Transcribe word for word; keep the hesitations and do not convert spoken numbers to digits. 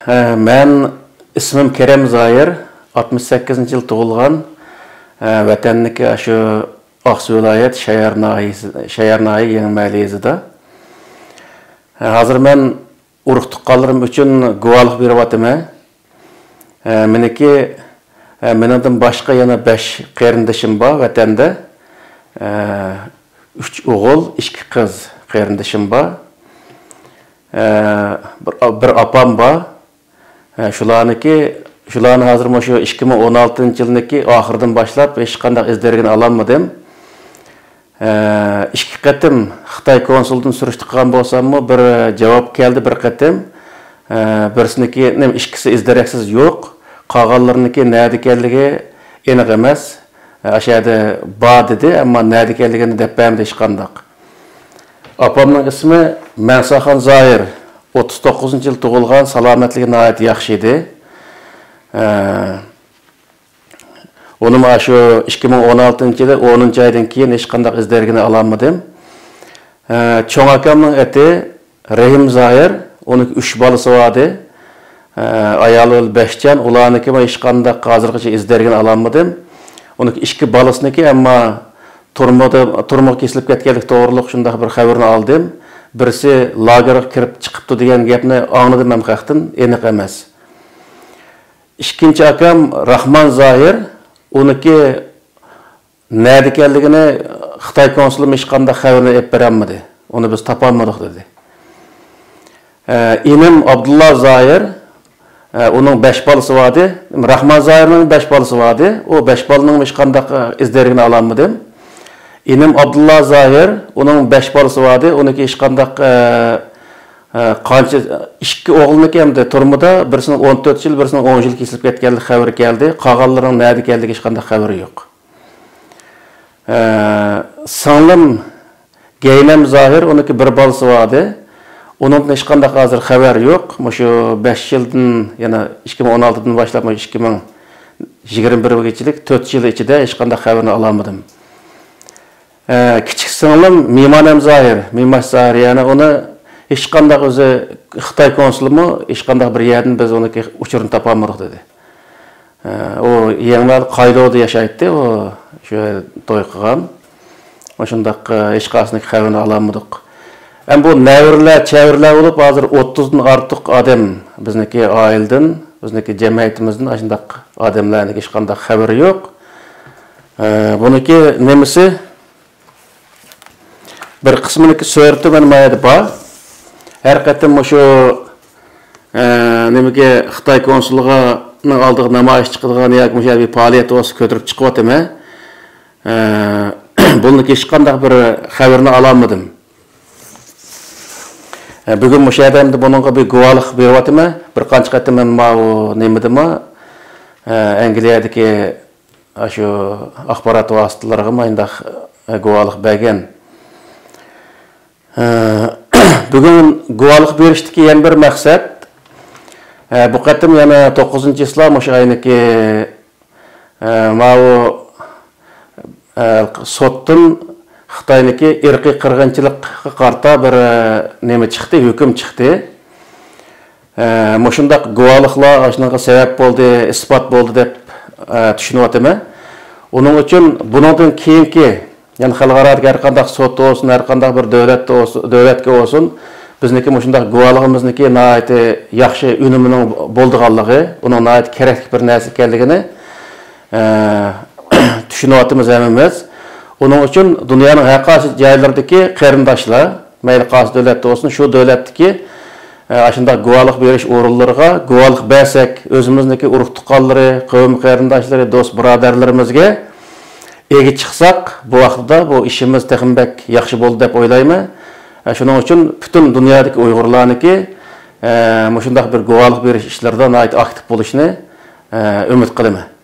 ھە، مەن ئىسمىم كېرەم زاھىر، ئاتمىش سەككىزىنچى يىل تۇغۇلغان، ھە، ۋەتەننىكى ئاشۇ ئاقسۇ ۋىلايەت شايار ناھىيەسى، شايار ناھىيە يېڭى مەھەللە يېزىدا. ھە، ھازىر مەن ئۇرۇق تۇغقانلىرىم ئۈچۈن گۇۋاھلىق بېرىۋاتىمەن. ھە، مېنىڭكى، ھە، مېنىڭدىن باشقا يەنە بەش قېرىندىشىم بار ۋەتەندە. ھە، ئۈچ ئوغۇل، ئىككى قىز قېرىندىشىم بار. ھە، بىر، بىر ئاپام بار. ھە، شۇلارنىڭكى، شۇلارنى ھازىر مۇشۇ ئىككى مىڭ ئون ئالتىنچى يىلنىڭكى ئاخىرىدىن باشلاپ ھېچقانداق ئىز دېرىكىنى ئالالمىدىم. ھە، ئىككى قېتىم خىتاي كونسۇلىدىن سۈرۈشتە قىلغان بولساممۇ، بىر جاۋاب كەلدى بىر قېتىم. ھە، بىرسىنىڭكى، نېمە، ئىككىسى ئىز دېرەكسىز يوق، قالغانلىرىنىڭكى نەدە ئىكەنلىكى ئېنىق ئەمەس. ھە، ئاشۇ يەردە بار دېدى، ئەمما نەدە ئىكەنلىكىنى دەپ بەرمىدى ھېچقانداق. ئاپامنىڭ ئىسمى مەنساخان زاھىر، ئوتتۇز توققۇزىنچى يىل تۇغۇلغان، سالامەتلىكى ناھايىتى ياخشى ئىدى. ئە، ئۇنىمۇ شۇ ئىككى مىڭ ئون ئالتىنچى يىلى ئونىنچى ئايدىن كېيىن ھېچقانداق ئىز دېرىكىنى ئالالمىدىم. ئە، چوڭ ئاكامنىڭ ئېتى رەھىم زاھىر، ئۇنىڭ ئۈچ بالىسى بار ئىدى. ئە، ئايالى بىلەن بەشچان، ئۇلارنىڭكىمۇ ھېچقانداق ھازىرغىچە ئىز دېرىكىنى ئالالمىدىم. ئۇنىڭ ئىككى بالىسىنىڭكى ئەمما تۈرمىدە، تۈرمىگە كېسىلىپ كەتكەنلىك توغرۇلۇق شۇنداق بىر خەۋىرىنى ئالدىم. بىرسى لاگېرغا كىرىپ چىقىپتۇ دېگەن گەپنى ئاڭلىدىم ھەم خەقتىن، ئېنىق ئەمەس. ئىككىنچى ئاكام راخمان زاھىر، ئۇنىڭكى نەدە ئىكەنلىكىنى خىتاي كونسۇلىمۇ ھېچقانداق خەۋىرىنى ئېلىپ بېرەلمىدى. ئۇنى بىز تاپالمىدۇق دېدى. ئە، ئىنىم ئابدۇللا زاھىر، ئە، ئۇنىڭ بەش بالىسى بار ئىدى. راخمان زاھىرنىڭ بەش بالىسى بار ئىدى. ئۇ بەش بالىنىڭ ھېچقانداق، ئە، ئىز دېرىكىنى ئالالمىدىم. ئىنىم ئابدۇللا زاھىر، ئۇنىڭ بەش بالىسى بار ئىدى. ئۇنىڭكى ھېچقانداق، ئە، ئە، قانچە، ئىككى ئوغلىنىڭكى ئەمدى تۈرمىدە، بىرسىنىڭ ئون تۆت يىل، بىرسىنىڭ ئون يىل كېسىلىپ كەتكەنلىك خەۋىرى كەلدى. قالغانلىرىنىڭ نەدە ئىكەنلىكى ھېچقانداق خەۋىرى يوق. ئە، سىڭلىم گەينەم زاھىر، ئۇنىڭكى بىر بالىسى بار ئىدى. ئۇنىڭدىن ھېچقانداق ھازىر خەۋەر يوق. مۇشۇ بەش يىلدىن، يەنە ئىككى مىڭ ئون ئالتىدىن باشلاپ مۇشۇ ئىككى مىڭ يىگىرمە بىرگىچىلىك تۆت يىل ئىچىدە ھېچقانداق خەۋىرىنى ئالالمىدىم. ئە، كىچىك سىڭلىم مىمانەم زاھىر، مىماش زاھىر، يەنى ئۇنى ھېچقانداق ئۆزى خىتاي كونسۇلىمۇ ھېچقانداق بىر يەردىن بىز ئۇنىڭكى ئۇچۇرىنى تاپالمىدۇق دېدى. ئە، ئۇ يېڭىمەھەللە قايلودا ياشايتتى، ئۇ شۇ توي قىلغان. ئۇ شۇنداق، ئە، ھېچقايسىنىڭ خەۋىرىنى ئالالمىدۇق. ئەمما بۇ نەۋرىلەر، چەۋرىلەر بولۇپ، ھازىر ئوتتۇزدىن ئارتۇق ئادەم بىزنىڭكى ئائىلىدىن، بىزنىڭكى جەمئىيىتىمىزدىن ئاشۇنداق ئادەملەرنىڭ ھېچقانداق خەۋىرى يوق. ئە، بۇنىڭكى نېمىسى؟ بىر قىسمىنىڭكى سۈرىتى مانا ما يەردە بار. ھەر قېتىم مۇشۇ، ئە، نېمىگە، خىتاي كونسۇلىغىنىڭ ئالدىغا نامايىش چىقىدىغان ياكى مۇشۇ يەردە بىر پائالىيەت بولسا كۆتۈرۈپ چىقىۋاتىمەن. ئە، بۇنىڭكى ھېچقانداق بىر خەۋىرىنى ئالالمىدىم. ئە، بۈگۈن مۇشۇ يەردە ئەمدى بۇنىڭغا بىر گۇۋاھلىق بېرىۋاتىمەن. بىر قانچە قېتىم مەن ماۋۇ نېمىدىمۇ، ئە، ئەنگلىيەدىكى ئاشۇ ئاخبارات ۋاسىتىلىرىغىمۇ مۇنداق، ئە، گۇۋاھلىق بەرگەن. ئە، بۈگۈن گۇۋاھلىق بېرىشتىكى يەنە بىر مەقسەت، ئە، بۇ قېتىم يەنە توققۇزىنچى چىسلا مۇشۇ ئاينىڭكى، ئە، ماۋۇ، ئە، سوتتىن خىتاينىڭكى ئىرقىي قىرغىنچىلىققا قارىتا بىر، ئە، نېمە چىقتى، ھۆكۈم چىقتى. ئە، مۇشۇنداق گۇۋاھلىقلار ئاشۇنىڭغا سەۋەب بولدى، ئىسپات بولدى دەپ، ئە، چۈشىنىۋاتىمەن. ئۇنىڭ ئۈچۈن بۇنىڭدىن كېيىنكى، يەنى خەلقئارادىكى ھەر قانداق سوت بولسۇن، ھەر قانداق بىر دۆلەتتە بولسۇن، دۆلەتكە بولسۇن، بىزنىڭكى مۇشۇنداق گۇۋاھلىقىمىزنىڭكى ناھايىتى ياخشى ئۈنۈمىنىڭ بولىدىغانلىقى، ئۇنىڭ ناھايىتى كېرەكلىك بىر نەرسە ئىكەنلىكىنى، ئە، چۈشىنىۋاتىمىز ھەممىمىز. ئۇنىڭ ئۈچۈن دۇنيانىڭ ھەر قايسى جايلىرىدىكى قېرىنداشلار، مەيلى قايسى دۆلەتتە بولسۇن، شۇ دۆلەتتىكى، ئە، ئاشۇنداق گۇۋاھلىق بېرىش ئورۇنلىرىغا گۇۋاھلىق بەرسەك، ئۆزىمىزنىڭكى ئۇرۇق تۇغقانلىرى، قەۋم قېرىنداشلىرى، دوست بۇرادەرلىرىمىزگە ئىگە چىقساق، بۇ ۋاقىتتا بۇ ئىشىمىز تېخىمۇ بەك ياخشى بولدى دەپ ئويلايمەن. ئە، شۇنىڭ ئۈچۈن پۈتۈن دۇنيادىكى ئۇيغۇرلارنىڭكى، ئە، مۇشۇنداق بىر گۇۋاھلىق بېرىش ئىشلىرىدا ناھايىتى ئاكتىپ بولۇشىنى، ئە، ئۈمىد قىلىمەن.